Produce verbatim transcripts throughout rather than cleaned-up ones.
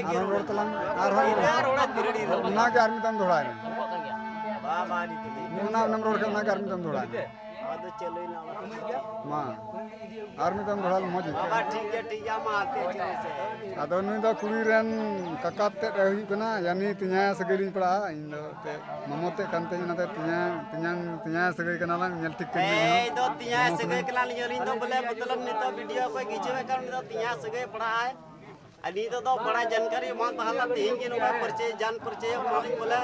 ᱟᱨᱦᱚᱸ ᱨᱚᱲ ᱛᱟᱞᱟᱝ ᱢᱮ, ᱟᱨᱦᱚᱸ ᱨᱚᱲ᱾ ᱚᱱᱟᱜᱮ ᱟᱨ ᱢᱤᱫ ᱫᱷᱟᱣ ᱫᱚᱦᱲᱟᱭ ᱢᱮ᱾ ᱚᱱᱟ ᱚᱱᱟᱢ ᱨᱚᱲ ᱠᱮᱫ, ᱚᱱᱟᱜᱮ ᱟᱨ ᱢᱤᱫ ᱫᱷᱟᱣ ᱫᱚᱦᱲᱟᱭ ᱢᱮ᱾ ᱟᱫᱚ ᱪᱟᱹᱞᱩᱭᱮᱱᱟ ᱚᱱᱟ᱾ ᱢᱟ, ᱟᱨ ᱢᱤᱫ ᱫᱷᱟᱣ ᱫᱚᱦᱲᱟ ᱞᱮ, ᱢᱚᱡᱽ ᱟᱹᱭᱠᱟᱹᱜᱼᱟ᱾ ᱵᱟᱵᱟ, ᱴᱷᱤᱠ ᱜᱮᱭᱟ, ᱴᱷᱤᱠ ᱜᱮᱭᱟ, ᱢᱟ, ᱟᱯᱮ ᱪᱮᱫ ᱯᱮ ᱥᱮ? ᱟᱫᱚ ᱱᱩᱭ ᱫᱚ ᱠᱩᱲᱤ ᱨᱮᱱ ᱠᱟᱠᱟ ᱛᱮᱫ ᱮ ᱦᱩᱭᱩᱜ ᱠᱟᱱᱟ, ᱭᱟᱱᱤ ᱛᱮᱧᱟᱭ ᱥᱟᱹᱜᱟᱹᱭ ᱞᱤᱧ ᱯᱟᱲᱟᱜᱼᱟ᱾ ᱤᱧ ᱫᱚ ᱮᱱᱛᱮᱫ ᱢᱟᱢᱚ ᱛᱮᱫ ᱠᱟᱱ ᱛᱤᱧ, ᱚᱱᱟᱛᱮ ᱛᱮᱧᱟᱝ, ᱛᱮᱧᱟᱝ, ᱛᱮᱧᱟᱭ ᱥᱟᱹᱜᱟᱹᱭ ᱠᱟᱱᱟ ᱞᱟᱝ, ᱧᱮᱞ ᱴᱷᱤᱠ ᱠᱟᱹᱧ ᱢᱮ ᱤᱧ ᱦᱚᱸ᱾ ᱮᱭ ᱫᱚ ᱛᱮᱧᱟᱭ ᱢᱟᱢᱚ ᱥᱟᱹᱜᱟᱹᱭ ᱥᱟᱹᱜᱟᱹᱭ᱾ ᱠᱟᱱᱟᱞᱤᱧ ᱟᱹᱞᱤᱧ ᱫᱚ, ᱵᱚᱞᱮ, ᱢᱚᱛᱞᱚᱵ, ᱱᱤᱛᱚᱜ ᱵᱷᱤᱰᱤᱭᱳ ᱠᱚ ᱜᱤᱪᱷᱟᱹᱣᱮᱫ ᱠᱟᱱ, ᱩᱱᱤ ᱫᱚ ᱛᱮᱧᱟᱭ ᱥᱟᱹᱜᱟᱹᱭ ᱯᱟᱲᱟᱜᱼᱟᱭ᱾ ᱟᱨ ᱱᱤᱛᱚᱜ ᱫᱚ ᱵᱟᱲᱟᱭ ᱡᱟᱱᱠᱟᱨᱤ ᱵᱟᱝ ᱛᱟᱦᱮᱸ ᱞᱮᱱᱟ, ᱛᱮᱦᱮᱧ ᱜᱮ ᱱᱚᱝᱠᱟ ᱯᱚᱨᱤᱪᱚᱭ, ᱡᱟᱱ ᱯᱚᱨᱤᱪᱚᱭᱚᱜ ᱠᱟᱱᱟᱞᱤᱧ ᱵᱚᱞᱮ᱾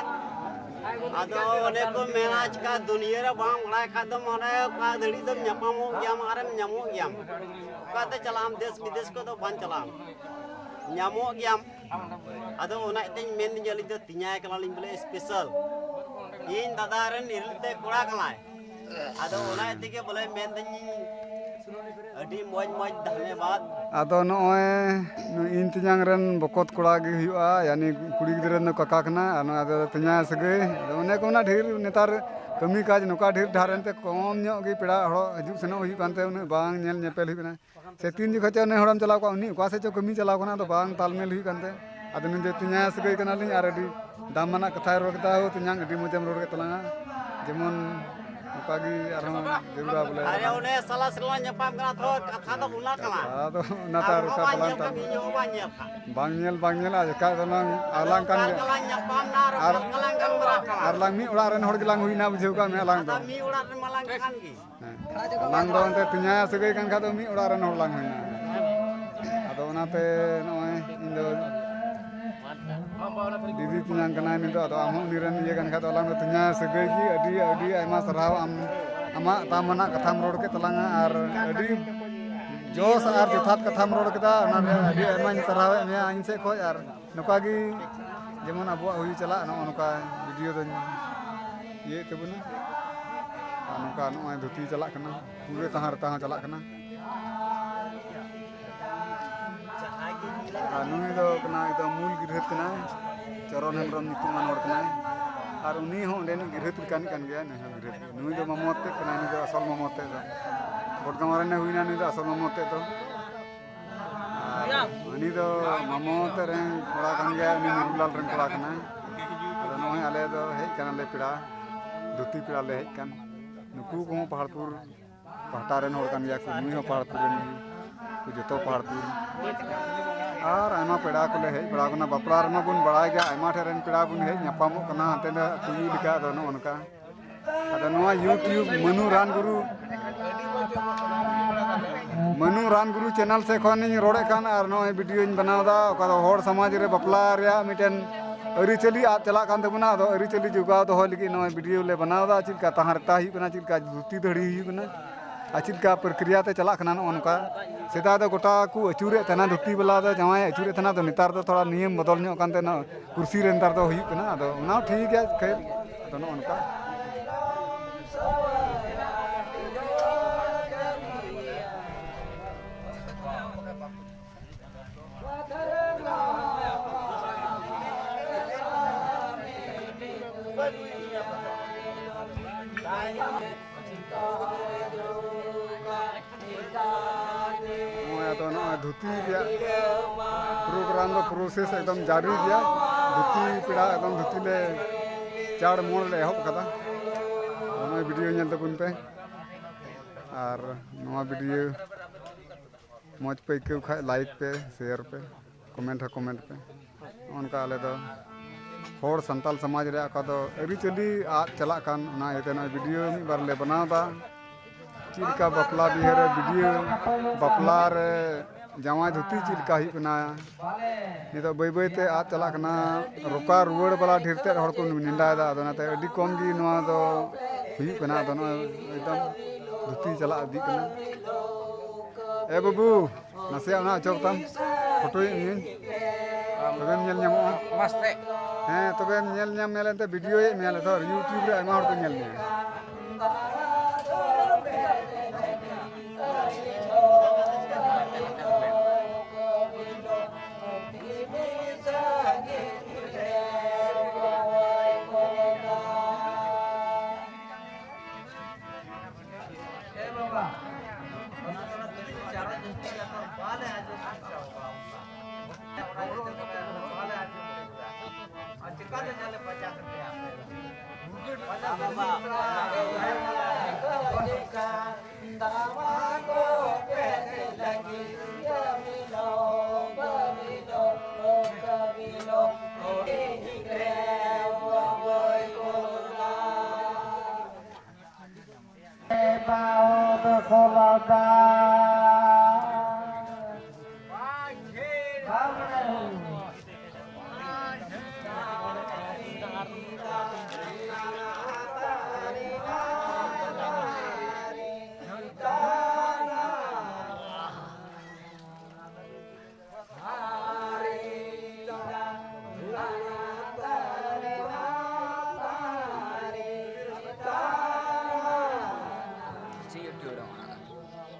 ᱟᱫᱚ ᱚᱱᱮ ᱠᱚ ᱢᱮᱱᱟ, ᱪᱤᱠᱟ ᱫᱩᱱᱤᱭᱟᱹ ᱨᱮ ᱵᱟᱝ ᱵᱟᱲᱟᱭ ᱠᱷᱟᱡ ᱫᱚ ᱢᱟᱱᱮ ᱚᱠᱟ ᱫᱷᱟᱹᱲᱤᱡ ᱫᱚᱢ ᱧᱟᱯᱟᱢᱚᱜ ᱜᱮᱭᱟᱢ ᱟᱨᱮᱢ ᱧᱟᱢᱚᱜ ᱜᱮᱭᱟᱢ᱾ ᱚᱠᱟᱛᱮ ᱪᱟᱞᱟᱜ ᱟᱢ, ᱫᱮᱥ ᱵᱤᱫᱮᱥ ᱠᱚᱫᱚ ᱵᱟᱝ ᱪᱟᱞᱟᱜ ᱟᱢ, ᱧᱟᱢᱚᱜ ᱜᱮᱭᱟᱢ᱾ ᱟᱫᱚ ᱚᱱᱟ ᱤᱭᱟᱹᱛᱮᱧ ᱢᱮᱱᱫᱟᱹᱧ, ᱟᱹᱞᱤᱧ ᱫᱚ ᱛᱮᱧᱟᱭ ᱠᱟᱱᱟᱞᱤᱧ ᱵᱚᱞᱮ, ᱥᱯᱮᱥᱟᱞ᱾ ᱤᱧ ᱫᱟᱫᱟ ᱨᱮᱱ ᱤᱨᱤᱞ ᱛᱮ ᱠᱚᱲᱟ ᱠᱟᱱᱟᱭ᱾ ᱟᱫᱚ ᱚᱱᱟ ᱤᱭᱟᱹ ᱛᱮᱜᱮ ᱵᱚᱞᱮ ᱢᱮᱱᱫᱟᱹᱧ, ᱟᱹᱰᱤ ᱢᱚᱡᱽ ᱢᱚᱡᱽ ᱫᱷᱟᱱᱮᱵᱟᱫ᱾ ᱟᱫᱚ ᱱᱚᱜᱼᱚᱭ ᱱᱩᱭ ᱤᱧ ᱛᱮᱧᱟᱝ ᱨᱮᱱ ᱵᱚᱠᱚᱛ ᱠᱚᱲᱟ ᱜᱮ ᱦᱩᱭᱩᱜᱼᱟ, ᱭᱟᱱᱤ ᱠᱩᱲᱤ ᱜᱤᱫᱽᱨᱟᱹ ᱨᱮᱱ ᱫᱚ ᱠᱟᱠᱟ ᱠᱟᱱᱟ, ᱟᱨ ᱱᱚᱣᱟ ᱫᱚ ᱛᱮᱧᱟᱭ ᱥᱟᱹᱜᱟᱹᱭ᱾ ᱟᱫᱚ ᱚᱱᱮ ᱠᱚ ᱚᱱᱟ ᱰᱷᱮᱨ ᱱᱮᱛᱟᱨ ᱠᱟᱹᱢᱤ ᱠᱟᱡᱽ ᱱᱚᱝᱠᱟ ᱰᱷᱮᱨ ᱰᱷᱟᱨ ᱮᱱᱛᱮ ᱠᱚᱢ ᱧᱚᱜ ᱜᱮ ᱯᱮᱲᱟ ᱦᱚᱲ ᱦᱤᱡᱩᱜ ᱥᱮᱱᱚᱜ ᱦᱩᱭᱩᱜ ᱠᱟᱱᱛᱮ ᱩᱱᱟᱹᱜ ᱵᱟᱝ ᱧᱮᱞ ᱧᱮᱯᱮᱞ ᱦᱩᱭᱩᱜ ᱠᱟᱱᱟ᱾ ᱥᱮ ᱛᱤᱱ ᱡᱚᱠᱷᱚᱱ ᱪᱚ ᱩᱱᱤ ᱦᱚᱲᱟᱢ ᱪᱟᱞᱟᱣ ᱠᱚᱜᱼᱟ, ᱩᱱᱤ ᱚᱠᱟ ᱥᱮᱫ ᱪᱚ ᱠᱟᱹᱢᱤ ᱪᱟᱞᱟᱣ ᱠᱟᱱᱟ, ᱟᱫᱚ ᱵᱟᱝ ᱛᱟᱞᱢᱮᱞ ᱦᱩᱭᱩᱜ ᱠᱟᱱᱛᱮ᱾ ᱟᱫᱚ ᱱᱩᱭ ᱫᱚ ᱛᱮᱧᱟᱭ ᱥᱟᱹᱜᱟᱹᱭ ᱠᱟᱱᱟᱞᱤᱧ ᱟᱨ ᱟᱹᱰᱤ ᱫᱟᱢᱟᱱᱟᱜ ᱠᱟᱛᱷᱟᱭ ᱨᱚᱲ ᱠᱮᱫᱟ᱾ ᱦᱳ, ᱛᱮᱧᱟᱝ, ᱟᱹᱰᱤ ᱢᱚᱡᱮᱢ ᱨᱚᱲ ᱠᱮᱫ ᱛᱟᱞᱟᱝᱟ᱾ ᱡᱮᱢᱚᱱ ᱱᱚᱝᱠᱟ ᱜᱮ ᱟᱨᱦᱚᱸ ᱡᱟᱹᱨᱩᱲᱟ ᱵᱚᱞᱮ᱾ ᱟᱨᱮ, ᱚᱱᱮ ᱥᱟᱞᱟ ᱥᱮᱨᱢᱟ ᱧᱟᱯᱟᱢ ᱠᱟᱱᱟ ᱛᱚ, ᱠᱟᱛᱷᱟ ᱫᱚ ᱚᱱᱟ ᱠᱟᱱᱟ᱾ ᱟᱫᱚ ᱚᱱᱟᱛᱮ ᱟᱨ ᱟᱨ ᱚᱠᱟ ᱵᱟᱵᱟ ᱵᱟᱞᱟᱝ ᱧᱮᱞ ᱛᱟᱞ-, ᱠᱟᱜ ᱢᱮᱭᱟ, ᱤᱧ ᱦᱚᱸ ᱵᱟᱹᱧ ᱧᱮᱞ ᱠᱟᱜ᱾ ᱵᱟᱝ ᱧᱮᱞ, ᱵᱟᱝ ᱧᱮᱞ, ᱟᱨ ᱮᱠᱟᱞ ᱫᱚᱞᱟᱝ ᱟᱞᱟᱝ ᱠᱟᱱ ᱚᱠᱟ ᱜᱮ᱾ ᱨᱮᱞᱟᱝ ᱧᱟᱯᱟᱢ ᱱᱟ ᱟᱨ ᱟᱨ, ᱚᱠᱟ ᱨᱮᱞᱟᱝ ᱜᱟᱞᱢᱟᱨᱟᱜ ᱠᱟᱱᱟ? ᱟᱨ ᱞᱟᱝ ᱢᱤᱫ ᱚᱲᱟᱜ ᱨᱮᱱ ᱦᱚᱲ ᱜᱮᱞᱟᱝ ᱦᱩᱭᱱᱟ, ᱵᱩᱡᱷᱟᱹᱣ ᱠᱟᱜ ᱢᱮ ᱟᱞᱟᱝ ᱟᱫᱚ ᱫᱚ᱾ ᱢᱤᱫ ᱚᱲᱟᱜ ᱨᱮᱱ ᱢᱟᱞᱟᱝ ᱠᱟᱱ ᱜᱮ᱾ ᱦᱮᱸ᱾ ᱟᱞᱟᱝ ᱫᱚ ᱮᱱᱛᱮ ᱛᱮᱧᱟᱭᱟ ᱥᱟᱹᱜᱟᱹᱭ ᱠᱟᱱ ᱠᱷᱟᱡ ᱫᱚ ᱢᱤᱫ ᱚᱲᱟᱜ ᱨᱮᱱ ᱦᱚᱲ ᱞᱟᱝ ᱦᱩᱭᱱᱟ᱾ ᱟᱫᱚ ᱚᱱᱟᱛᱮ ᱱᱚᱜᱼᱚᱭ ᱤᱧ ᱫᱚ ᱫᱤᱫᱤ ᱛᱮᱧᱟᱝ ᱠᱟᱱᱟᱭ ᱱᱤᱛᱚᱜ, ᱟᱫᱚ ᱟᱢ ᱦᱚᱸ ᱩᱱᱤ ᱨᱮᱱ ᱤᱭᱟᱹ ᱠᱟᱱ ᱠᱷᱟᱡ ᱫᱚ ᱟᱞᱟᱝ ᱫᱚ ᱛᱮᱧᱟᱭᱟ ᱥᱟᱹᱜᱟᱹᱭ ᱜᱮ᱾ ᱟᱹᱰᱤ, ᱟᱹᱰᱤ ᱟᱭᱢᱟ ᱥᱟᱨᱦᱟᱣ ᱟᱢ, ᱟᱢᱟᱜ ᱫᱟᱢᱟᱱᱟᱜ ᱠᱟᱛᱷᱟᱢ ᱨᱚᱲ ᱠᱮᱫ ᱛᱟᱞᱟᱝᱟ ᱟᱨ ᱟᱹᱰᱤ ᱡᱚᱥ ᱟᱨ ᱡᱚᱛᱷᱟᱛ ᱠᱟᱛᱷᱟᱢ ᱨᱚᱲ ᱠᱮᱫᱟ, ᱚᱱᱟᱨᱮ ᱟᱹᱰᱤ ᱟᱭᱢᱟᱧ ᱥᱟᱨᱦᱟᱣᱮᱫ ᱢᱮᱭᱟ ᱤᱧ ᱥᱮᱫ ᱠᱷᱚᱡ᱾ ᱟᱨ ᱱᱚᱝᱠᱟ ᱜᱮ ᱡᱮᱢᱚᱱ ᱟᱵᱚᱣᱟᱜ ᱦᱩᱭ ᱪᱟᱞᱟᱜ, ᱱᱚᱜᱼᱚ ᱱᱚᱝᱠᱟ ᱵᱷᱤᱰᱤᱭᱳ ᱫᱚᱧ ᱤᱭᱟᱹᱭᱮᱫ ᱛᱟᱵᱚᱱᱟ᱾ ᱟᱨ ᱱᱚᱝᱠᱟ ᱱᱚᱜᱼᱚᱭ ᱫᱷᱩᱛᱤ ᱪᱟᱞᱟᱜ ᱠᱟᱱᱟ, ᱯᱩᱨᱟᱹ ᱛᱟᱦᱟᱸ ᱨᱮ ᱛᱟᱦᱟᱸ ᱪᱟᱞᱟᱜ ᱠᱟᱱᱟ᱾ ᱟᱨ ᱱᱩᱭ ᱫᱚ ᱠᱟᱱᱟ ᱮᱠᱫᱚᱢ ᱢᱩᱞ ᱜᱤᱨᱦᱟᱹᱛ ᱠᱟᱱᱟᱭ, ᱪᱚᱨᱚᱱ ᱦᱮᱢᱵᱨᱚᱢ ᱧᱩᱛᱩᱢᱟᱱ ᱦᱚᱲ ᱠᱟᱱᱟᱭ᱾ ᱟᱨ ᱩᱱᱤ ᱦᱚᱸ ᱚᱸᱰᱮᱱᱤᱡ ᱜᱤᱨᱦᱟᱹᱛ ᱞᱮᱠᱟᱱᱤᱡ ᱠᱟᱱ ᱜᱮᱭᱟᱭ, ᱱᱩᱭ ᱦᱚᱸ ᱜᱤᱨᱦᱟᱹᱛ ᱜᱮ᱾ ᱱᱩᱭ ᱫᱚ ᱢᱟᱢᱚ ᱛᱮᱫ ᱠᱟᱱᱟᱭ, ᱱᱩᱭ ᱫᱚ ᱟᱥᱚᱞ ᱢᱟᱢᱚ ᱛᱮᱫ ᱫᱚ᱾ ᱵᱚᱰᱜᱟᱢ ᱨᱮᱱᱮ ᱦᱩᱭᱱᱟ, ᱱᱩᱭ ᱫᱚ ᱟᱥᱚᱞ ᱢᱟᱢᱚ ᱛᱮᱫ ᱫᱚ᱾ ᱟᱨ ᱩᱱᱤ ᱫᱚ ᱢᱟᱢᱚ ᱛᱮᱫ ᱨᱮᱱ ᱠᱚᱲᱟ ᱠᱟᱱ ᱜᱮᱭᱟᱭ, ᱩᱱᱤ ᱢᱤᱨᱩᱞᱟᱞ ᱨᱮᱱ ᱠᱚᱲᱟ ᱠᱟᱱᱟᱭ᱾ ᱟᱫᱚ ᱱᱚᱜᱼᱚᱭ ᱟᱞᱮ ᱫᱚ ᱦᱮᱡ ᱠᱟᱱᱟᱞᱮ ᱯᱮᱲᱟ, ᱫᱷᱩᱛᱤ ᱯᱮᱲᱟ ᱞᱮ ᱦᱮᱡ ᱠᱟᱱ᱾ ᱱᱩᱠᱩ ᱠᱚᱦᱚᱸ ᱯᱟᱦᱟᱲᱯᱩᱨ ᱯᱟᱦᱴᱟ ᱨᱮᱱ ᱦᱚᱲ ᱠᱟᱱ ᱜᱮᱭᱟ ᱠᱚ, ᱱᱩᱭ ᱦᱚᱸ ᱯᱟᱦᱟᱲᱯᱩᱨ ᱨᱮᱱ ᱜᱮ, ᱡᱚᱛᱚ ᱯᱟᱦᱟᱲᱯᱩᱨ᱾ ᱟᱨ ᱟᱭᱢᱟ ᱯᱮᱲᱟ ᱠᱚᱞᱮ ᱦᱮᱡ ᱵᱟᱲᱟ ᱟᱠᱟᱱᱟ, ᱵᱟᱯᱞᱟ ᱨᱮᱢᱟ ᱵᱚᱱ ᱵᱟᱲᱟᱭ ᱜᱮᱭᱟ, ᱟᱭᱢᱟ ᱴᱷᱮᱱ ᱨᱮᱱ ᱯᱮᱲᱟ ᱵᱚᱱ ᱦᱮᱡ ᱧᱟᱯᱟᱢᱚᱜ ᱠᱟᱱᱟ, ᱦᱟᱱᱛᱮ ᱱᱟᱛᱮ ᱛᱩᱭᱩ ᱞᱮᱠᱟ᱾ ᱟᱫᱚ ᱱᱚᱜᱼᱚ ᱱᱚᱝᱠᱟ, ᱟᱫᱚ ᱱᱚᱣᱟ YouTube ᱢᱟᱹᱱᱩ ᱨᱟᱱ ᱜᱩᱨᱩ, ᱢᱟᱹᱱᱩ ᱨᱟᱱ ᱜᱩᱨᱩ ᱪᱮᱱᱮᱞ ᱥᱮᱫ ᱠᱷᱚᱱᱤᱧ ᱨᱚᱲᱮᱫ ᱠᱟᱱ, ᱟᱨ ᱱᱚᱜᱼᱚᱭ ᱵᱷᱤᱰᱤᱭᱳᱧ ᱵᱮᱱᱟᱣ ᱮᱫᱟ, ᱚᱠᱟ ᱫᱚ ᱦᱚᱲ ᱥᱚᱢᱟᱡᱽ ᱨᱮ ᱵᱟᱯᱞᱟ ᱨᱮᱭᱟᱜ ᱢᱤᱫᱴᱮᱱ ᱟᱹᱨᱤᱪᱟᱹᱞᱤ ᱟᱫ ᱪᱟᱞᱟᱜ ᱠᱟᱱ ᱛᱟᱵᱚᱱᱟ᱾ ᱟᱫᱚ ᱟᱹᱨᱤᱪᱟᱹᱞᱤ ᱡᱚᱜᱟᱣ ᱫᱚᱦᱚᱭ ᱞᱟᱹᱜᱤᱫ ᱱᱚᱜᱼᱚᱭ ᱵᱷᱤᱰᱤᱭᱳ ᱞᱮ ᱵᱮᱱᱟᱣ ᱮᱫᱟ, ᱪᱮᱫ ᱞᱮᱠᱟ ᱛᱟᱦᱟᱸ ᱨᱮᱛᱟ ᱦᱩᱭᱩᱜ ᱠᱟᱱᱟ, ᱪᱮᱫ ᱞᱮᱠᱟ ᱫᱷᱩᱛᱤ ᱫᱟᱹᱦᱲᱤ ᱦᱩᱭᱩᱜ ᱠᱟᱱᱟ, ᱟᱨ ᱪᱮᱫ ᱞᱮᱠᱟ ᱯᱨᱚᱠᱨᱤᱭᱟ ᱛᱮ ᱪᱟᱞᱟᱜ ᱠᱟᱱᱟ᱾ ᱱᱚᱜᱼᱚ ᱱᱚᱝᱠᱟ ᱥᱮᱫᱟᱭ ᱫᱚ ᱜᱚᱴᱟ ᱠᱚ ᱟᱹᱪᱩᱨᱮᱫ ᱛᱟᱦᱮᱱᱟ, ᱫᱷᱩᱛᱤ ᱵᱟᱞᱟ ᱫᱚ ᱡᱟᱶᱟᱭ ᱟᱹᱪᱩᱨᱮᱫ ᱛᱟᱦᱮᱱᱟ᱾ ᱟᱫᱚ ᱱᱮᱛᱟᱨ ᱫᱚ ᱛᱷᱚᱲᱟ ᱱᱤᱭᱚᱢ ᱵᱚᱫᱚᱞ ᱧᱚᱜ ᱠᱟᱱᱛᱮ ᱱᱚᱜᱼᱚᱭ ᱠᱩᱨᱥᱤ ᱨᱮ ᱱᱮᱛᱟᱨ ᱫᱚ ᱦᱩᱭᱩᱜ ᱠᱟᱱᱟ᱾ ᱟᱫᱚ ᱚᱱᱟ ᱦᱚᱸ ᱴᱷᱤᱠ ᱜᱮᱭᱟ, ᱠᱷᱟᱹᱭᱨ᱾ ᱟᱫᱚ ᱱᱚᱜᱼᱚ ᱱᱚᱝᱠᱟ᱾ ᱱᱚᱜᱼᱚᱭ ᱟᱫᱚ ᱱᱚᱜᱼᱚᱭ ᱫᱷᱩᱛᱤ ᱨᱮᱭᱟᱜ ᱯᱨᱳᱜᱨᱟᱢ ᱫᱚ ᱯᱨᱚᱥᱮᱥ ᱮᱠᱫᱚᱢ ᱡᱟᱹᱨᱤ ᱜᱮᱭᱟ᱾ ᱫᱷᱩᱛᱤ ᱯᱮᱲᱟ ᱮᱠᱫᱚᱢ ᱫᱷᱩᱛᱤ ᱞᱮ ᱪᱟᱲ ᱢᱚᱲ ᱞᱮ ᱮᱦᱚᱵ ᱠᱟᱫᱟ᱾ ᱱᱚᱜᱼᱚᱭ ᱵᱷᱤᱰᱤᱭᱳ ᱧᱮᱞ ᱛᱟᱵᱚᱱ ᱯᱮ, ᱟᱨ ᱱᱚᱣᱟ ᱵᱷᱤᱰᱤᱭᱳ ᱢᱚᱡᱽ ᱯᱮ ᱟᱹᱭᱠᱟᱹᱣ ᱠᱷᱟᱡ ᱞᱟᱭᱤᱠ ᱯᱮ, ᱥᱮᱭᱟᱨ ᱯᱮ, ᱠᱚᱢᱮᱱᱴ ᱦᱚᱸ ᱠᱚᱢᱮᱱᱴ ᱯᱮ᱾ ᱱᱚᱜᱼᱚ ᱱᱚᱝᱠᱟ ᱟᱞᱮ ᱫᱚ ᱦᱚᱲ ᱥᱟᱱᱛᱟᱞ ᱥᱚᱢᱟᱡᱽ ᱨᱮᱭᱟᱜ ᱚᱠᱟ ᱫᱚ ᱟᱹᱨᱤᱪᱟᱹᱞᱤ ᱟᱫ ᱪᱟᱞᱟᱜ ᱠᱟᱱ, ᱚᱱᱟ ᱤᱭᱟᱹᱛᱮ ᱱᱚᱜᱼᱚᱭ ᱵᱷᱤᱰᱤᱭᱳ ᱢᱤᱫ ᱵᱟᱨ ᱞᱮ ᱵᱮᱱᱟᱣ ᱮᱫᱟ᱾ ᱪᱮᱫ ᱞᱮᱠᱟ ᱵᱟᱯᱞᱟ ᱵᱤᱦᱟᱹ ᱨᱮ ᱵᱷᱤᱰᱤᱭᱳ, ᱵᱟᱯᱞᱟ ᱨᱮ ᱡᱟᱶᱟᱭ ᱫᱷᱩᱛᱤ ᱪᱮᱫ ᱞᱮᱠᱟ ᱦᱩᱭᱩᱜ ᱠᱟᱱᱟ, ᱱᱤᱛᱚᱜ ᱵᱟᱹᱭ ᱵᱟᱹᱭ ᱛᱮ ᱟᱫ ᱪᱟᱞᱟᱜ ᱠᱟᱱᱟ᱾ ᱨᱚᱠᱟ ᱨᱩᱣᱟᱹᱲ ᱵᱟᱞᱟ ᱰᱷᱮᱨ ᱛᱮᱫ ᱦᱚᱲ ᱠᱚ ᱱᱮᱰᱟᱭᱮᱫᱟ, ᱟᱫᱚ ᱚᱱᱟᱛᱮ ᱟᱹᱰᱤ ᱠᱚᱢ ᱜᱮ ᱱᱚᱣᱟ ᱫᱚ ᱦᱩᱭᱩᱜ ᱠᱟᱱᱟ᱾ ᱟᱫᱚ ᱱᱚᱜᱼᱚᱭ ᱮᱠᱫᱚᱢ ᱫᱷᱩᱛᱤ ᱪᱟᱞᱟᱜ ᱤᱫᱤᱜ ᱠᱟᱱᱟ᱾ ᱮ ᱵᱟᱹᱵᱩ, ᱱᱟᱥᱮᱭᱟᱜ ᱚᱱᱟ ᱚᱪᱚᱜ ᱛᱟᱢ, ᱯᱷᱳᱴᱳᱭᱮᱫ ᱢᱤᱭᱟᱹᱧ, ᱛᱚᱵᱮᱢ ᱧᱮᱞ ᱧᱟᱢᱚᱜᱼᱟ᱾ ᱢᱟᱥᱛᱮ᱾ ᱦᱮᱸ, ᱛᱚᱵᱮᱢ ᱧᱮᱞ ᱧᱟᱢ, ᱧᱮᱞ ᱮᱱᱛᱮ ᱵᱷᱤᱰᱤᱭᱳᱭᱮᱫ ᱢᱮᱭᱟ ᱞᱮ ᱛᱚ, YouTube ᱨᱮ ᱟᱭᱢᱟ ᱦᱚᱲ ᱠᱚ ᱧᱮᱞ ᱢᱮᱭᱟ᱾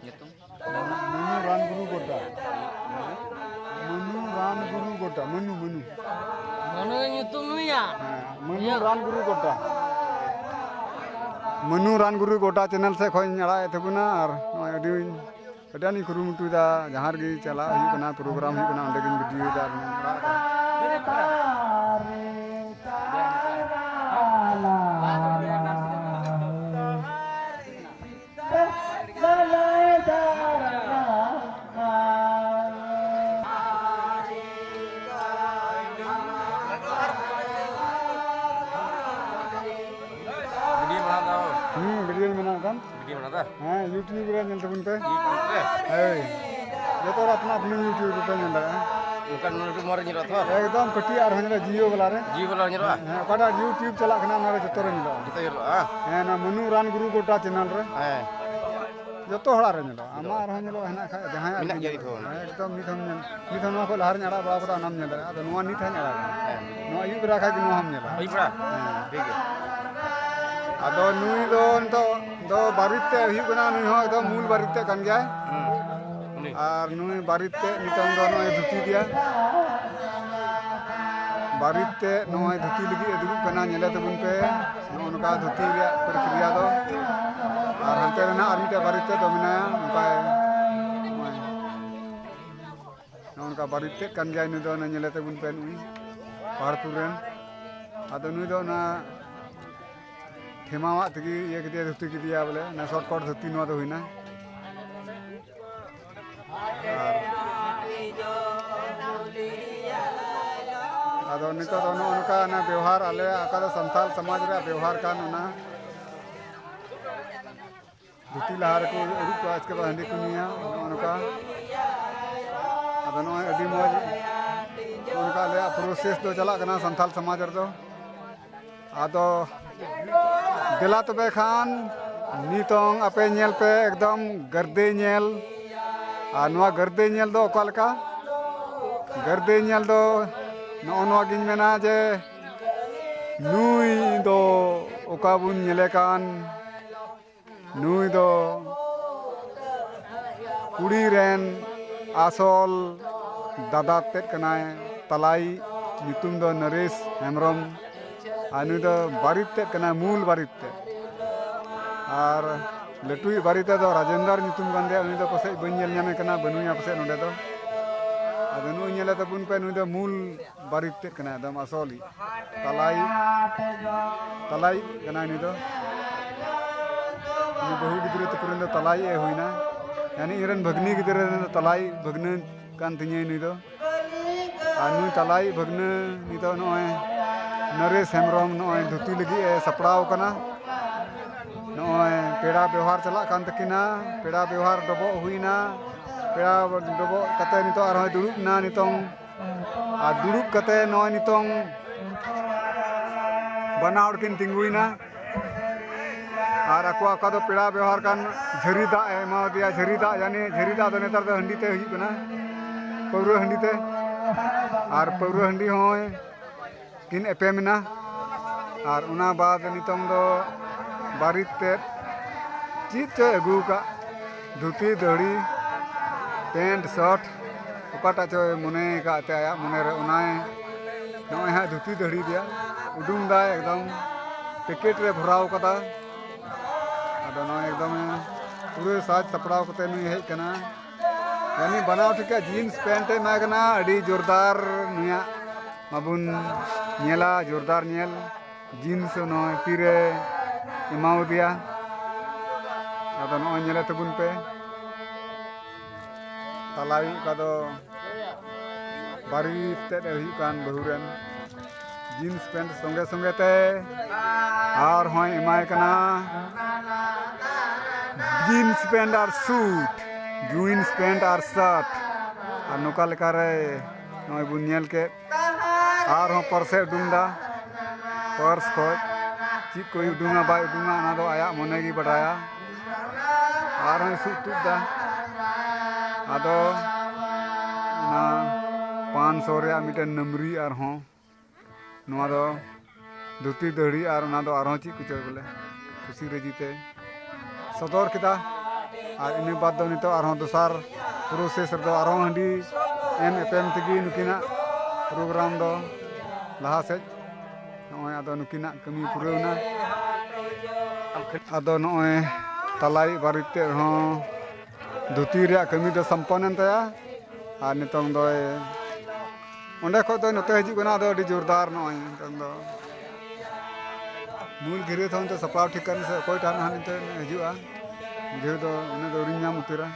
ᱧᱩᱛᱩᱢ? ᱢᱟᱹᱱᱩ ᱨᱟᱱ ᱜᱩᱨᱩ ᱜᱚᱰᱟ᱾ ᱢᱟᱹᱱᱩ ᱨᱟᱱ ᱜᱩᱨᱩ ᱜᱚᱰᱟ᱾ ᱢᱟᱹᱱᱩ, ᱢᱟᱹᱱᱩ᱾ ᱢᱟᱹᱱᱩ ᱧᱩᱛᱩᱢ ᱱᱩᱭᱟᱜ? ᱦᱮᱸ, ᱢᱟᱹᱱᱩ ᱨᱟᱱ ᱜᱩᱨᱩ ᱜᱚᱰᱟ᱾ ᱢᱟᱹᱱᱩ ᱨᱟᱱ ᱜᱩᱨᱩ ᱜᱚᱰᱟ ᱪᱮᱱᱮᱞ ᱥᱮᱫ ᱠᱷᱚᱱ ᱤᱧ ᱟᱲᱟᱜ ᱮᱫ ᱛᱟᱵᱚᱱᱟ᱾ ᱟᱨ ᱱᱚᱜᱼᱚᱭ ᱟᱹᱰᱤ, ᱟᱹᱰᱤ ᱟᱸᱴᱤᱧ ᱠᱩᱨᱩᱢᱩᱴᱩᱭᱮᱫᱟ, ᱡᱟᱦᱟᱸ ᱨᱮᱜᱮ ᱪᱟᱞᱟᱜ ᱦᱩᱭᱩᱜ ᱠᱟᱱᱟ, ᱯᱨᱳᱜᱨᱟᱢ ᱦᱩᱭᱩᱜ ᱠᱟᱱᱟ, ᱚᱸᱰᱮ ᱜᱤᱧ ᱵᱷᱤᱰᱤᱭᱳᱭᱮᱫᱟ ᱟᱨ ᱤᱧ ᱟᱲᱟᱜ ᱮᱫᱟ᱾ ᱵᱷᱤᱰᱤᱭᱳ ᱵᱮᱱᱟᱣ ᱫᱟ᱾ ᱦᱩᱸ, ᱵᱷᱤᱰᱤᱭᱳᱧ ᱵᱮᱱᱟᱣ ᱠᱟᱱ᱾ ᱵᱷᱤᱰᱤᱭᱳ ᱵᱮᱱᱟᱣ ᱫᱟ? ᱦᱮᱸ, YouTube ᱨᱮ ᱧᱮᱞ ᱛᱟᱵᱚᱱ ᱯᱮ᱾ YouTube ᱨᱮ? ᱦᱳᱭ᱾ ᱡᱚᱛᱚ ᱦᱚᱲ ᱟᱯᱱᱟ ᱟᱯᱱᱤ YouTube ᱨᱮᱯᱮ ᱧᱮᱞ ᱫᱟᱲᱮᱭᱟᱜᱼᱟ᱾ ᱚᱱᱠᱟᱱ YouTube ᱨᱮ ᱧᱮᱞᱚᱜᱼᱟ ᱛᱚ? ᱮᱠᱫᱚᱢ ᱠᱟᱹᱴᱤᱡ ᱟᱨᱦᱚᱸ ᱧᱮᱞᱚᱜᱼᱟ, Jio ᱵᱟᱞᱟ ᱨᱮ᱾ Jio ᱵᱟᱞᱟ ᱨᱮ ᱧᱮᱞᱚᱜᱼᱟ? ᱦᱮᱸ, ᱚᱠᱟᱴᱟᱜ YouTube ᱪᱟᱞᱟᱜ ᱠᱟᱱᱟ, ᱚᱱᱟ ᱨᱮ ᱡᱚᱛᱚ ᱨᱮ ᱧᱮᱞᱚᱜᱼᱟ᱾ ᱡᱚᱛᱚ ᱧᱮᱞᱚᱜᱼᱟ, ᱦᱮᱸ? ᱦᱮᱸ, ᱱᱚᱣᱟ ᱢᱟᱹᱱᱩ ᱨᱟᱱ ᱜᱩᱨᱩ ᱜᱚᱴᱟ ᱪᱮᱱᱮᱞ ᱨᱮ᱾ ᱦᱮᱸ᱾ ᱡᱚᱛᱚ ᱦᱚᱲᱟᱜ ᱨᱮ ᱧᱮᱞᱚᱜᱼᱟ᱾ ᱟᱢᱟᱜ ᱨᱮᱦᱚᱸ ᱧᱮᱞᱚᱜᱼᱟ, ᱦᱮᱱᱟᱜ ᱠᱷᱟᱡ ᱡᱟᱦᱟᱸᱭᱟᱜ ᱢᱮᱱᱟᱜ ᱜᱮ ᱜᱮᱭᱟ ᱧᱮᱞᱚᱜᱼᱟ᱾ ᱱᱤᱛ ᱦᱚᱸ᱾ ᱦᱮᱸ, ᱮᱠᱫᱚᱢ ᱱᱤᱛ ᱦᱚᱸ ᱧᱮᱞ, ᱱᱤᱛ ᱦᱚᱸ ᱱᱚᱣᱟ ᱠᱷᱚᱱ ᱞᱟᱦᱟ ᱨᱮᱧ ᱟᱲᱟᱜ ᱵᱟᱲᱟ ᱠᱟᱫᱟ, ᱚᱱᱟᱢ ᱧᱮᱞ ᱫᱟᱲᱮᱭᱟᱜᱼᱟ᱾ ᱟᱫᱚ ᱱᱚᱣᱟ ᱱᱤᱛ ᱦᱚᱸᱧ ᱟᱲᱟᱜᱟ᱾ ᱦᱮᱸ᱾ ᱱᱚᱣᱟ ᱟᱹᱭᱩᱵ ᱵᱮᱲᱟ ᱠᱷᱟᱡ ᱜᱮ ᱱᱚᱣᱟ ᱦᱚᱸᱢ ᱧᱮᱞᱟ᱾ ᱟᱹᱭᱩᱵ ᱵᱮᱲᱟ? ᱦᱮᱸ᱾ ᱴᱷᱤᱠ ᱜᱮᱭᱟ᱾ ᱟᱫᱚ ᱱᱩᱭ ᱫᱚ ᱱᱤᱛᱚᱜ ᱫᱚ ᱵᱟᱨᱮᱛ ᱛᱮᱫ ᱦᱩᱭᱩᱜ ᱠᱟᱱᱟ, ᱱᱩᱭ ᱦᱚᱸ ᱮᱠᱫᱚᱢ ᱢᱩᱞ ᱵᱟᱨᱮᱛ ᱛᱮᱫ ᱠᱟᱱ ᱜᱮᱭᱟᱭ᱾ ᱦᱩᱸ᱾ ᱩᱱᱤ? ᱟᱨ ᱱᱩᱭ ᱵᱟᱨᱮᱛ ᱛᱮᱫ ᱱᱤᱛᱚᱝ ᱫᱚ ᱱᱚᱜᱼᱚᱭ ᱫᱷᱩᱛᱤ ᱜᱮᱭᱟ᱾ ᱵᱟᱨᱮᱛ ᱛᱮᱫ ᱱᱚᱜᱼᱚᱭ ᱫᱷᱩᱛᱤ ᱞᱟᱹᱜᱤᱫ ᱮ ᱫᱩᱲᱩᱵ ᱠᱟᱱᱟ, ᱧᱮᱞᱮ ᱛᱟᱵᱚᱱ ᱯᱮ᱾ ᱱᱚᱜᱼᱚ ᱱᱚᱝᱠᱟ ᱫᱷᱩᱛᱤ ᱨᱮᱭᱟᱜ ᱯᱨᱚᱠᱨᱤᱭᱟ ᱫᱚ᱾ ᱟᱨ ᱦᱟᱱᱛᱮ ᱨᱮ ᱱᱟᱜ ᱟᱨ ᱢᱤᱫᱴᱮᱡ ᱵᱟᱨᱮᱛ ᱛᱮᱫ ᱫᱚ ᱢᱮᱱᱟᱭᱟ, ᱱᱚᱝᱠᱟᱭ, ᱱᱚᱜᱼᱚᱭ᱾ ᱱᱚᱜᱼᱚ ᱱᱚᱝᱠᱟ ᱵᱟᱨᱮᱛ ᱛᱮᱫ ᱠᱟᱱ ᱜᱮᱭᱟᱭ ᱱᱩᱭ ᱫᱚ, ᱚᱱᱟ ᱧᱮᱞᱮ ᱛᱟᱵᱚᱱ ᱯᱮ, ᱱᱩᱭ ᱯᱟᱦᱟᱲᱯᱩᱨ ᱨᱮᱱ᱾ ᱟᱫᱚ ᱱᱩᱭ ᱫᱚ ᱚᱱᱟ ᱴᱷᱮᱢᱟᱣᱟᱜ ᱛᱮᱜᱮ ᱤᱭᱟᱹ ᱠᱮᱫᱮᱭᱟ, ᱫᱷᱩᱛᱤ ᱠᱮᱫᱮᱭᱟ ᱵᱚᱞᱮ, ᱚᱱᱟ ᱥᱚᱨᱴᱠᱚᱴ ᱫᱷᱩᱛᱤ ᱱᱚᱣᱟ ᱫᱚ ᱦᱩᱭᱱᱟ᱾ ᱟᱨ ᱟᱫᱚ ᱱᱤᱛᱚᱜ ᱫᱚ ᱱᱚᱜᱼᱚ ᱱᱚᱝᱠᱟ ᱚᱱᱟ ᱵᱮᱣᱦᱟᱨ, ᱟᱞᱮ ᱚᱠᱟ ᱫᱚ ᱥᱟᱱᱛᱟᱲ ᱥᱚᱢᱟᱡᱽ ᱨᱮᱭᱟᱜ ᱵᱮᱣᱦᱟᱨ ᱠᱟᱱ, ᱚᱱᱟ ᱫᱷᱩᱛᱤ ᱞᱟᱦᱟ ᱨᱮᱠᱚ ᱟᱹᱨᱩᱵ ᱠᱚᱣᱟ, ᱤᱥᱠᱮ ᱵᱟᱫ ᱦᱟᱺᱰᱤ ᱠᱚ ᱧᱩᱭᱟ, ᱱᱚᱜᱼᱚ ᱱᱚᱝᱠᱟ᱾ ᱟᱫᱚ ᱱᱚᱜᱼᱚᱭ ᱟᱹᱰᱤ ᱢᱚᱡᱽ, ᱱᱚᱜᱼᱚ ᱱᱚᱝᱠᱟ ᱟᱞᱮᱭᱟᱜ ᱯᱨᱚᱥᱮᱥ ᱫᱚ ᱪᱟᱞᱟᱜ ᱠᱟᱱᱟ ᱥᱟᱱᱛᱟᱲ ᱥᱚᱢᱟᱡᱽ ᱨᱮᱫᱚ᱾ ᱟᱫᱚ ᱫᱮᱞᱟ ᱛᱚᱵᱮ ᱠᱷᱟᱱ ᱱᱤᱛᱚᱝ ᱟᱯᱮ ᱧᱮᱞ ᱯᱮ ᱮᱠᱫᱚᱢ ᱜᱟᱹᱨᱫᱮ ᱧᱮᱞ᱾ ᱟᱨ ᱱᱚᱣᱟ ᱜᱟᱹᱨᱫᱮ ᱧᱮᱞ ᱫᱚ ᱚᱠᱟ ᱞᱮᱠᱟ? ᱜᱟᱹᱨᱫᱮ ᱧᱮᱞ ᱫᱚ ᱱᱚᱜᱼᱚ ᱱᱚᱣᱟ ᱜᱤᱧ ᱢᱮᱱᱟ ᱡᱮ ᱱᱩᱭ ᱫᱚ ᱚᱠᱟ ᱵᱚᱱ ᱧᱮᱞᱮ ᱠᱟᱱ, ᱱᱩᱭ ᱫᱚ ᱠᱩᱲᱤ ᱨᱮᱱ ᱟᱥᱚᱞ ᱫᱟᱫᱟ ᱛᱮᱫ ᱠᱟᱱᱟᱭ, ᱛᱟᱞᱟᱭᱤᱡ ᱧᱩᱛᱩᱢ ᱫᱚ ᱱᱚᱨᱮᱥ ᱦᱮᱢᱵᱨᱚᱢ, ᱟᱨ ᱱᱩᱭ ᱫᱚ ᱵᱟᱨᱮᱛ ᱛᱮᱫ ᱠᱟᱱᱟᱭ, ᱢᱩᱞ ᱵᱟᱨᱮᱛ ᱛᱮᱫ᱾ ᱟᱨ ᱞᱟᱹᱴᱩᱭᱤᱡ ᱵᱟᱨᱮᱛ ᱫᱚ ᱨᱟᱡᱮᱱᱫᱟᱨ ᱧᱩᱛᱩᱢ ᱠᱟᱱ ᱛᱟᱭᱟ, ᱩᱱᱤ ᱫᱚ ᱯᱟᱥᱮᱡ ᱵᱟᱹᱧ ᱧᱮᱞ ᱧᱟᱢᱮ ᱠᱟᱱᱟ, ᱵᱟᱹᱱᱩᱭᱟ ᱯᱟᱥᱮᱡ ᱱᱚᱰᱮ ᱫᱚ᱾ ᱟᱫᱚ ᱱᱩᱭ ᱧᱮᱞᱮ ᱛᱟᱵᱚᱱ ᱯᱮ, ᱱᱩᱭ ᱫᱚ ᱢᱩᱞ ᱵᱟᱨᱮᱛ ᱛᱮᱫ ᱠᱟᱱᱟᱭ, ᱮᱠᱫᱚᱢ ᱟᱥᱚᱞᱤᱡ᱾ ᱛᱟᱞᱟᱭᱤᱡ, ᱛᱟᱞᱟᱭᱤᱡ ᱠᱟᱱᱟᱭ ᱱᱩᱭ ᱫᱚ᱾ ᱩᱱᱤ ᱵᱟᱹᱦᱩ ᱜᱤᱫᱽᱨᱟᱹ ᱛᱟᱠᱚ ᱨᱮᱱ ᱫᱚ ᱛᱟᱞᱟᱭᱤᱡ ᱮ ᱦᱩᱭᱱᱟ᱾ ᱭᱟᱱᱤ ᱤᱧ ᱨᱮᱱ ᱵᱷᱟᱹᱜᱽᱱᱤ ᱜᱤᱫᱽᱨᱟᱹ ᱨᱮᱱ ᱫᱚ ᱛᱟᱞᱟᱭᱤᱡ ᱵᱷᱟᱹᱜᱽᱱᱟᱹ ᱠᱟᱱ ᱛᱤᱧᱟᱹᱭ ᱱᱩᱭ ᱫᱚ᱾ ᱟᱨ ᱱᱩᱭ ᱛᱟᱞᱟᱭᱤᱡ ᱵᱷᱟᱹᱜᱽᱱᱟᱹ ᱱᱤᱛᱚᱜ ᱱᱚᱜᱼᱚᱭ ᱱᱚᱨᱮᱥ ᱦᱮᱢᱵᱨᱚᱢ ᱱᱚᱜᱼᱚᱭ ᱫᱷᱩᱛᱤ ᱞᱟᱹᱜᱤᱫ ᱮ ᱥᱟᱯᱲᱟᱣ ᱠᱟᱱᱟ᱾ ᱱᱚᱜᱼᱚᱭ ᱯᱮᱲᱟ ᱵᱮᱣᱦᱟᱨ ᱪᱟᱞᱟᱜ ᱠᱟᱱ ᱛᱟᱹᱠᱤᱱᱟ, ᱯᱮᱲᱟ ᱵᱮᱣᱦᱟᱨ ᱰᱚᱵᱚᱜ ᱦᱩᱭᱱᱟ᱾ ᱯᱮᱲᱟ ᱰᱚᱵᱚᱜ ᱠᱟᱛᱮ ᱱᱤᱛᱚᱜ ᱟᱨᱦᱚᱸᱭ ᱫᱩᱲᱩᱵ ᱮᱱᱟ ᱱᱤᱛᱚᱝ᱾ ᱟᱨ ᱫᱩᱲᱩᱵ ᱠᱟᱛᱮ ᱱᱚᱜᱼᱚᱭ ᱱᱤᱛᱚᱝ ᱵᱟᱱᱟ ᱦᱚᱲ ᱠᱤᱱ ᱛᱤᱸᱜᱩᱭᱮᱱᱟ᱾ ᱟᱨ ᱟᱠᱚ ᱚᱠᱟ ᱫᱚ ᱯᱮᱲᱟ ᱵᱮᱣᱦᱟᱨ ᱠᱟᱱ ᱡᱷᱟᱹᱨᱤ ᱫᱟᱜ ᱮ ᱮᱢᱟ ᱫᱮᱭᱟ, ᱡᱷᱟᱹᱨᱤ ᱫᱟᱜ, ᱭᱟᱱᱤ ᱡᱷᱟᱹᱨᱤ ᱫᱟᱜ ᱫᱚ ᱱᱮᱛᱟᱨ ᱫᱚ ᱦᱟᱺᱰᱤ ᱛᱮ ᱦᱩᱭᱩᱜ ᱠᱟᱱᱟ, ᱯᱟᱹᱣᱨᱟᱹ ᱦᱟᱺᱰᱤ ᱛᱮ᱾ ᱟᱨ ᱯᱟᱹᱣᱨᱟᱹ ᱦᱟᱺᱰᱤ ᱦᱚᱸᱭ ᱠᱤᱱ ᱮᱯᱮᱢ ᱮᱱᱟ᱾ ᱟᱨ ᱚᱱᱟ ᱵᱟᱫ ᱱᱤᱛᱚᱝ ᱫᱚ ᱵᱟᱨᱮᱛ ᱛᱮᱫ ᱪᱮᱫ ᱪᱚᱭ ᱟᱹᱜᱩ ᱟᱠᱟᱫ, ᱫᱷᱩᱛᱤ, ᱫᱟᱹᱦᱲᱤ, ᱯᱮᱱᱴ, ᱥᱟᱨᱴ, ᱚᱠᱟᱴᱟᱜ ᱪᱚᱭ ᱢᱚᱱᱮ ᱟᱠᱟᱫ ᱛᱮ ᱟᱭᱟᱜ ᱢᱚᱱᱮ ᱨᱮ, ᱚᱱᱟᱭ ᱱᱚᱜᱼᱚᱭ ᱦᱟᱸᱜ ᱫᱷᱩᱛᱤ ᱫᱟᱹᱦᱲᱤ ᱨᱮᱭᱟᱜ ᱩᱰᱩᱝ ᱫᱟᱭ, ᱮᱠᱫᱚᱢ ᱯᱮᱠᱮᱴ ᱨᱮ ᱵᱷᱚᱨᱟᱣ ᱠᱟᱫᱟ᱾ ᱟᱫᱚ ᱱᱚᱜᱼᱚᱭ ᱮᱠᱫᱚᱢᱮ ᱯᱩᱨᱟᱹ ᱥᱟᱡᱽ ᱥᱟᱯᱲᱟᱣ ᱠᱟᱛᱮ ᱱᱩᱭ ᱦᱮᱡ ᱠᱟᱱᱟ᱾ ᱡᱟᱹᱱᱤᱡ ᱵᱟᱱᱟᱣ ᱴᱷᱤᱠᱟ ᱡᱤᱱᱥ ᱯᱮᱱᱴ ᱮ ᱮᱢᱟᱭ ᱠᱟᱱᱟ, ᱟᱹᱰᱤ ᱡᱳᱨᱫᱟᱨ᱾ ᱱᱩᱭᱟᱜ ᱢᱟᱵᱚᱱ ᱧᱮᱞᱟ, ᱡᱳᱨᱫᱟᱨ ᱧᱮᱞ᱾ ᱡᱤᱱᱥ ᱱᱚᱜᱼᱚᱭ ᱛᱤᱨᱮ ᱮᱢᱟᱣᱟᱫᱮᱭᱟ᱾ ᱟᱫᱚ ᱱᱚᱜᱼᱚᱭ ᱧᱮᱞᱮ ᱛᱟᱵᱚᱱ ᱯᱮ, ᱛᱟᱞᱟᱭᱤᱡ ᱚᱠᱟ ᱫᱚ ᱵᱟᱨᱮᱛ ᱛᱮᱫ ᱮ ᱦᱩᱭᱩᱜ ᱠᱟᱱ ᱵᱟᱹᱦᱩ ᱨᱮᱱ, ᱡᱤᱱᱥ ᱯᱮᱱᱴ ᱥᱚᱸᱜᱮ ᱥᱚᱸᱜᱮ ᱛᱮ ᱟᱨᱦᱚᱸᱭ ᱮᱢᱟᱭ ᱠᱟᱱᱟ ᱡᱤᱱᱥ ᱯᱮᱱᱴ ᱟᱨ ᱥᱩᱴ, ᱡᱤᱱᱥ ᱯᱮᱱᱴ ᱟᱨ ᱥᱟᱨᱴ᱾ ᱟᱨ ᱱᱚᱝᱠᱟ ᱞᱮᱠᱟᱨᱮ ᱱᱚᱜᱼᱚᱭ ᱵᱚᱱ ᱧᱮᱞ ᱠᱮᱫ, ᱟᱨᱦᱚᱸ ᱯᱟᱨᱥᱮ ᱩᱰᱩᱝ ᱫᱟ᱾ ᱯᱟᱨᱥ ᱠᱷᱚᱡ ᱪᱮᱫ ᱠᱚᱭ ᱩᱰᱩᱝᱟ ᱵᱟᱭ ᱩᱰᱩᱝᱟ, ᱚᱱᱟ ᱫᱚ ᱟᱭᱟᱜ ᱢᱚᱱᱮ ᱜᱮ ᱵᱟᱰᱟᱭᱟ᱾ ᱟᱨᱦᱚᱸᱭ ᱥᱩᱫ ᱛᱩᱫ ᱫᱟ᱾ ᱟᱫᱚ ᱚᱱᱟ ᱯᱟᱸᱪ ᱥᱚ ᱨᱮᱭᱟᱜ ᱢᱤᱫᱴᱮᱱ ᱱᱟᱢᱨᱤ, ᱟᱨᱦᱚᱸ ᱱᱚᱣᱟ ᱫᱚ ᱫᱷᱩᱛᱤ ᱫᱟᱹᱦᱲᱤ, ᱟᱨ ᱚᱱᱟ ᱫᱚ ᱟᱨᱦᱚᱸ ᱪᱮᱫ ᱠᱚᱪᱚ ᱵᱚᱞᱮ ᱠᱩᱥᱤ ᱨᱟᱹᱡᱤ ᱛᱮ ᱥᱚᱫᱚᱨ ᱠᱮᱫᱟ᱾ ᱟᱨ ᱤᱱᱟᱹ ᱵᱟᱫᱽ ᱫᱚ ᱱᱤᱛᱚᱜ ᱟᱨᱦᱚᱸ ᱫᱚᱥᱟᱨ ᱯᱨᱚᱥᱮᱥ ᱨᱮᱫᱚ ᱟᱨᱦᱚᱸ ᱦᱟᱺᱰᱤ ᱮᱢ ᱮᱯᱮᱢ ᱛᱮᱜᱮ ᱱᱩᱠᱤᱱᱟᱜ ᱯᱨᱳᱜᱨᱟᱢ ᱫᱚ ᱞᱟᱦᱟ ᱥᱮᱫ᱾ ᱱᱚᱜᱼᱚᱭ ᱟᱫᱚ ᱱᱩᱠᱤᱱᱟᱜ ᱠᱟᱹᱢᱤ ᱯᱩᱨᱟᱹᱣ ᱮᱱᱟ᱾ ᱟᱫᱚ ᱱᱚᱜᱼᱚᱭ ᱛᱟᱞᱟᱭᱤᱡ ᱵᱟᱨᱮᱛ ᱛᱮᱫ ᱦᱚᱸ ᱫᱷᱩᱛᱤ ᱨᱮᱭᱟᱜ ᱠᱟᱹᱢᱤ ᱫᱚ ᱥᱚᱢᱯᱚᱱ ᱮᱱ ᱛᱟᱭᱟ᱾ ᱟᱨ ᱱᱤᱛᱚᱝ ᱫᱚᱭ ᱚᱸᱰᱮ ᱠᱷᱚᱡ ᱫᱚ ᱱᱚᱛᱮ ᱦᱤᱡᱩᱜ ᱠᱟᱱᱟ᱾ ᱟᱫᱚ ᱟᱹᱰᱤ ᱡᱳᱨᱫᱟᱨ ᱱᱚᱜᱼᱚᱭ ᱱᱤᱛᱚᱝ ᱫᱚ ᱢᱩᱞ ᱜᱤᱨᱟᱹ ᱛᱷᱚᱱ ᱛᱮ ᱥᱟᱯᱲᱟᱣ ᱴᱷᱤᱠ ᱠᱟᱱ ᱥᱮ ᱚᱠᱚᱭ ᱴᱷᱮᱱ ᱦᱟᱸᱜ ᱱᱤᱛᱚᱜ ᱦᱤᱡᱩᱜᱼᱟ, ᱵᱩᱡᱷᱟᱹᱣ ᱫᱚ ᱩᱱᱟᱹᱜ ᱫᱚ ᱟᱹᱣᱨᱤᱧ ᱧᱟᱢ ᱩᱛᱟᱹᱨᱟ᱾